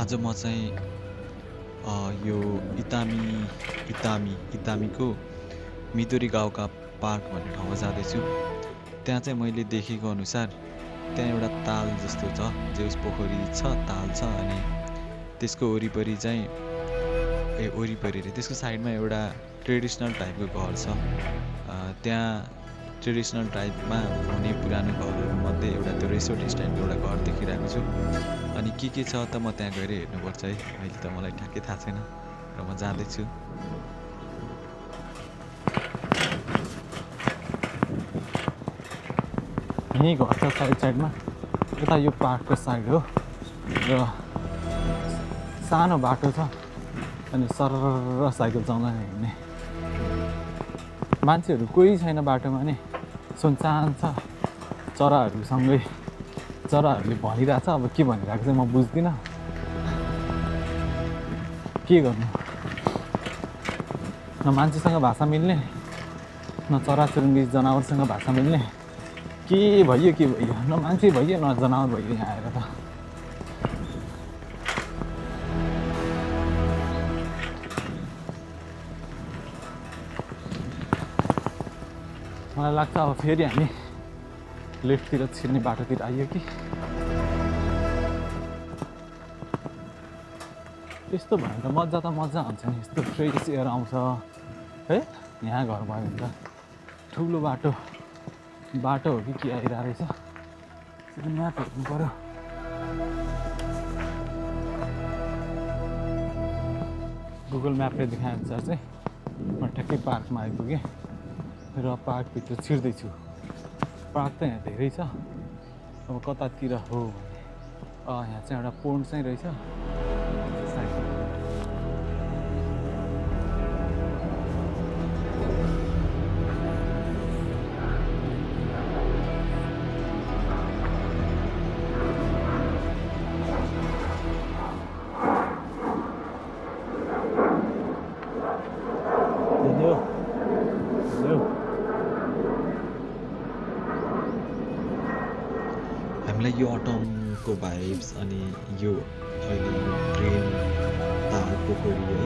आज म चाहिँ यो इतामीको मितोरी गाउँका पार्क भन्ने ठाउँमा जाँदैछु। त्यहाँ चाहिँ मैले देखेको अनुसार त्यहाँ एउटा ताल जस्तो छ, जेउस पोखरी छ, ताल छ, अनि त्यसको वरिपरि चाहिँ वरिपरि रे त्यसको साइडमा एउटा ट्रेडिसनल टाइपको घर छ। त्यहाँ ट्रेडिसनल टाइपमा हुने पुरानो घरहरूमध्ये एउटा त्यो रिसोर्ट स्टाइलको एउटा घर देखिरहेको छु। अनि के छ त म त्यहाँ गएर हेर्नुपर्छ है, अहिले त मलाई ठ्याक्कै थाहा छैन र म जाँदैछु। यहीँ घर छ साइडमा, यता यो पार्कको साइड हो र सानो बाटो छ अनि सरर साइकल चलाएर हिँड्ने। मान्छेहरू कोही छैन बाटोमा नि, सुनसान छ। चराहरूले भनिरहेछ, अब के भनिरहेको चाहिँ म बुझ्दिनँ। के गर्नु, न मान्छेसँग भाषा मिल्ने, न चराचुरुङ्गी जनावरसँग भाषा मिल्ने। के भयो न मान्छे भयो न जनावर भयो यहाँ आएर त। मलाई लाग्छ अब फेरि हामी लेफ्टतिर छिर्ने बाटोतिर आइयो कि। यस्तो भयो त मजा आउँछ नि, यस्तो फ्रेस एयर आउँछ है। यहाँ घर भयो भने त ठुलो बाटो हो कि के आइरहेको रहेछ, म्याप हेर्नु पऱ्यो। गुगल म्यापले देखाएअनुसार चाहिँ म ठ्याक्कै पार्कमा आइपुगेँ र पार्कभित्र छिर्दैछु। पार्क त यहाँ धेरै छ, अब कतातिर हो भने यहाँ चाहिँ एउटा पोन्ड चाहिँ रहेछ। हामीलाई यो अटमको भाइब्स अनि यो अहिले यो ग्रिन ताल पोखरी है,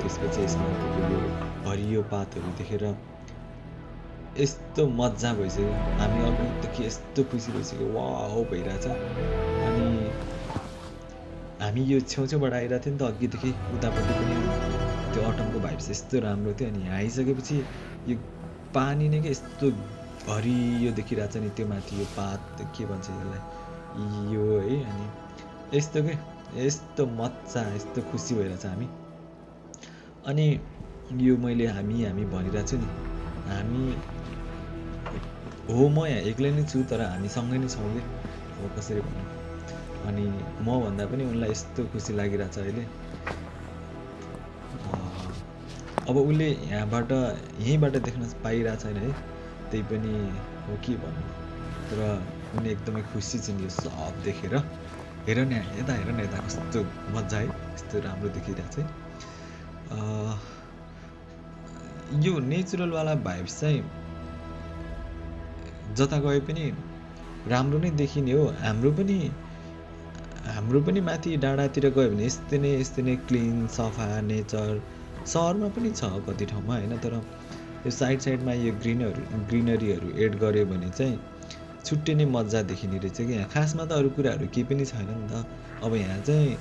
त्यसपछि यसमा यो हरियो पातहरू देखेर यस्तो मजा भइसक्यो। हामी अघिदेखि यस्तो खुसी भइसक्यो, वाउ भइरहेछ। अनि हामी यो छेउछेउबाट आइरहेको थियो नि त अघिदेखि, उतापट्टि पनि त्यो अटमको भाइब्स यस्तो राम्रो थियो। अनि यहाँ आइसकेपछि यो पानी नै के यस्तो हरियो देखिरहेछ नि, त्यो माथि यो पात के भन्छ यसलाई, यो है। अनि यस्तो मजा, यस्तो खुसी भइरहेछ हामी। अनि यो मैले हामी भनिरहेको छु नि, हामी हो, म यहाँ एक्लै नै छु तर हामी सँगै नै छौँ कि, अब कसरी भन्नु। अनि म भन्दा पनि उनलाई यस्तो खुसी लागिरहेछ अहिले। अब उसले यहीँबाट देख्न पाइरहेको छैन है, त्यही पनि हो के भन्नु। तर उनी एकदमै खुसी छिन् यो सब देखेर। हेर न यता कस्तो मजा है, यस्तो राम्रो देखिरहेछ है। यो नेचुरलवाला भाइब्स चाहिँ जता गए पनि राम्रो नै देखिने हो। हाम्रो पनि माथि डाँडातिर गयो भने यस्तै नै क्लिन सफा नेचर सहरमा पनि छ कति ठाउँमा होइन, तर यो साइडमा यो ग्रिनरीहरू एड गऱ्यो भने चाहिँ छुट्टै नै मजा देखिने रहेछ कि। यहाँ खासमा त अरू कुराहरू केही पनि छैन नि त। अब यहाँ चाहिँ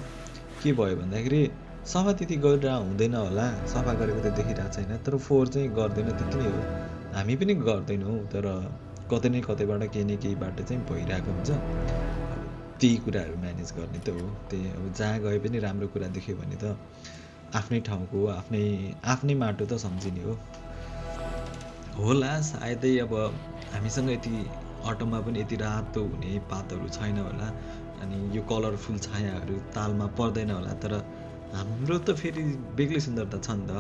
के भयो भन्दाखेरि सफा त्यति गरेर हुँदैन होला, सफा गरेको त देखिरहेको छैन, तर फोहोर चाहिँ गर्दैन, त्यति नै हो। हामी पनि गर्दैनौँ, तर कतै न कतैबाट केही न केहीबाट चाहिँ भइरहेको हुन्छ। त्यही कुराहरू म्यानेज गर्ने त हो। त्यही अब जहाँ गए पनि राम्रो कुरा देख्यो भने त आफ्नै ठाउँको आफ्नै माटो त सम्झिने हो होला सायदै। अब हामीसँग यति अटोमा पनि यति रातो हुने पातहरू छैन होला, अनि यो कलरफुल छायाहरू तालमा पर्दैन होला, तर हाम्रो त फेरि बेग्लै सुन्दरता छ नि त।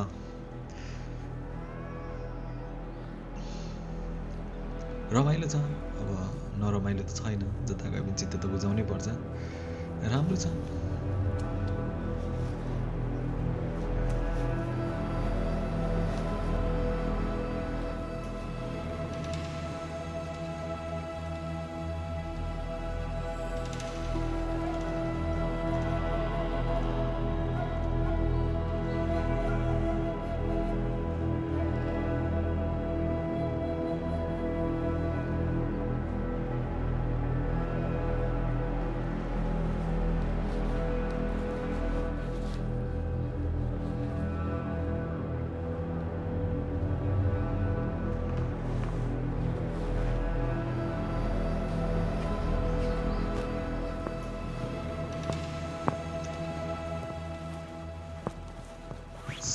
रमाइलो छ, अब नरमाइलो त छैन। जता गए पनि चित्त त बुझाउनै पर्छ, राम्रो छ।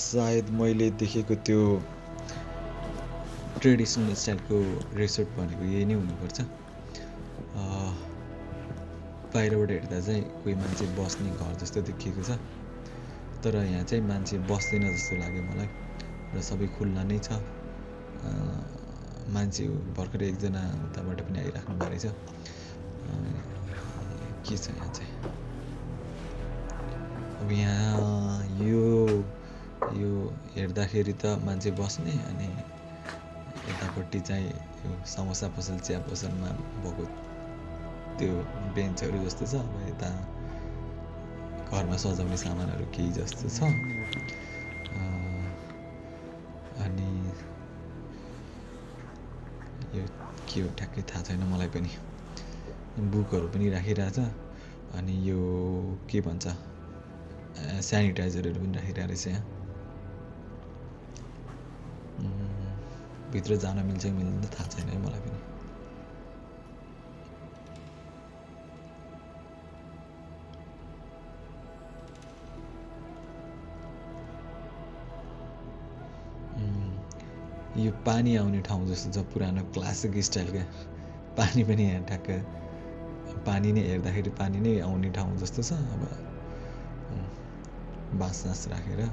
सायद मैले देखेको त्यो ट्रेडिसनल स्टाइलको रिसोर्ट भनेको यही नै हुनुपर्छ। बाहिरबाट हेर्दा चाहिँ कोही मान्छे बस्ने घर जस्तो देखिएको छ, तर यहाँ चाहिँ मान्छे बस्दैन जस्तो लाग्यो मलाई र सबै खुल्ला नै छ। मान्छे भर्खरै एकजना उताबाट पनि आइराख्नु भएको रहेछ। के छ यहाँ चाहिँ अब यहाँ यो हेर्दाखेरि त मान्छे बस्ने, अनि यतापट्टि चाहिँ यो समोसा पसल चिया पसलमा भएको त्यो बेन्चहरू जस्तो छ। अब यता घरमा सजाउने सामानहरू केही जस्तो छ। अनि यो के हो ठ्याक्कै थाहा छैन मलाई पनि। बुकहरू पनि राखिरहेछ, अनि यो के भन्छ सेनिटाइजरहरू पनि राखिरहेको रहेछ यहाँ। भित्र जान मिल्छ कि मिल्दैन थाहा छैन है मलाई पनि। यो पानी आउने ठाउँ जस्तो छ, पुरानो क्लासिक स्टाइलका। पानी पनि यहाँ ठ्याक्क पानी नै हेर्दाखेरि पानी नै आउने ठाउँ जस्तो छ। अब बाँस राखेर है।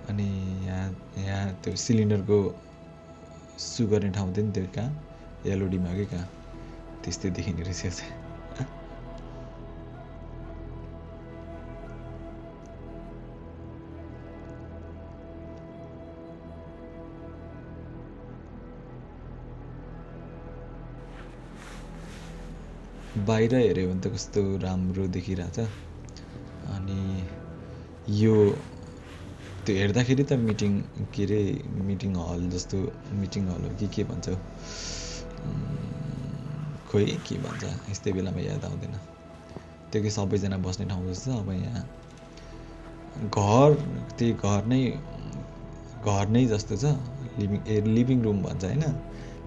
अनि यहाँ त्यो सिलिन्डरको सु गर्ने ठाउँ थियो नि, त्यो कहाँ एलओडीमा कि कहाँ त्यस्तै देखिने रहेछ। बाहिर हेऱ्यो भने त कस्तो राम्रो देखिरहेछ। अनि यो त्यो हेर्दाखेरि त मिटिङ हल जस्तो, मिटिङ हल हो कि के भन्छ खोइ के भन्छ, यस्तै बेलामा याद आउँदैन। त्यो कि सबैजना बस्ने ठाउँ जस्तो छ। अब यहाँ त्यही घर नै जस्तो छ। लिभिङ रुम भन्छ होइन,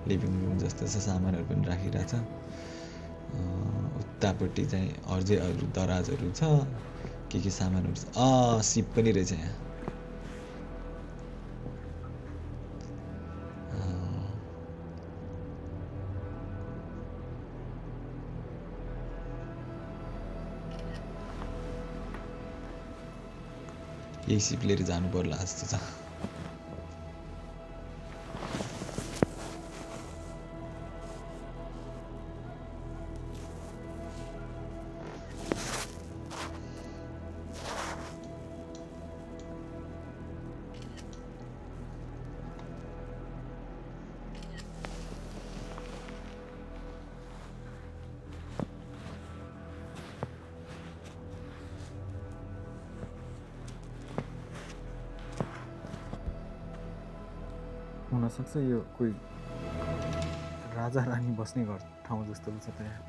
लिभिङ रुम जस्तो छ। सामानहरू पनि राखिरहेछ। उतापट्टि चाहिँ अझै अरू दराजहरू छ, के सामानहरू छ। सिप पनि रहेछ यहाँ। यही सिप लिएर जानु पर्ला जस्तो छ। हुनसक्छ यो कोही राजा रानी बस्ने घर ठाउँ जस्तो छ त्यहाँ।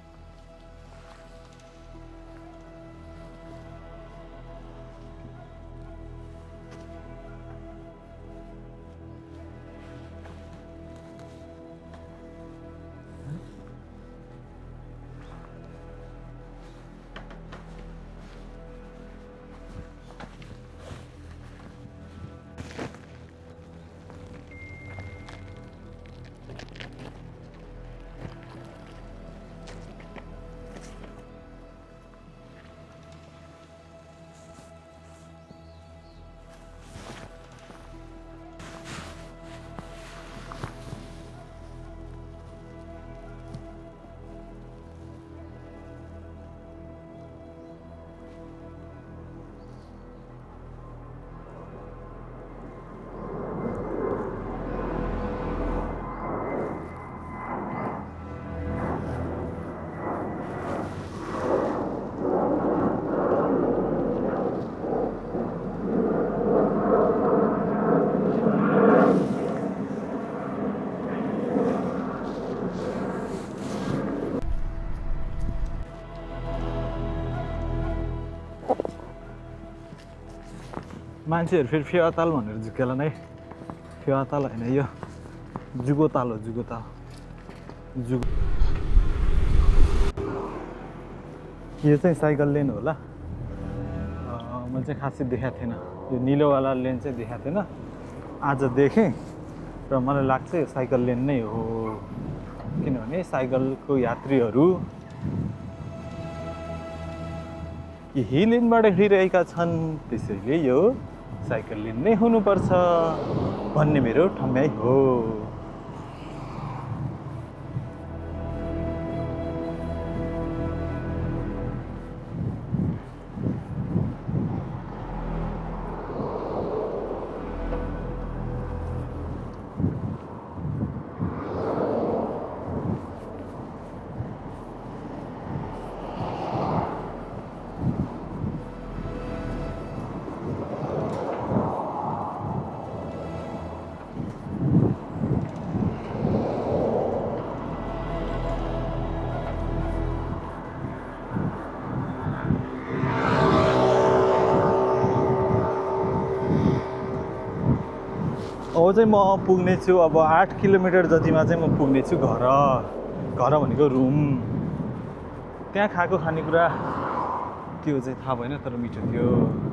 मान्छेहरू फेरि फेवाताल भनेर झुक्केला नै। फेवाताल होइन यो जुगोताल यो चाहिँ साइकल लेन होला। मैले चाहिँ खासै देखाएको थिएन, यो निलोवाला लेन चाहिँ देखाएको थिएन, आज देखेँ र मलाई लाग्छ यो साइकल लेन नै हो, किनभने साइकलको यात्रीहरू यही लेनबाट हिँडिरहेका छन्, त्यसैले यो साइकल लेन नै हुनुपर्छ भन्ने मेरो ठम्याइ हो। अब चाहिँ म पुग्नेछु, अब 8 किलोमिटर जतिमा चाहिँ म पुग्नेछु घर भनेको रुम। त्यहाँ खाएको खानेकुरा के हो चाहिँ थाहा भएन, तर मिठो थियो।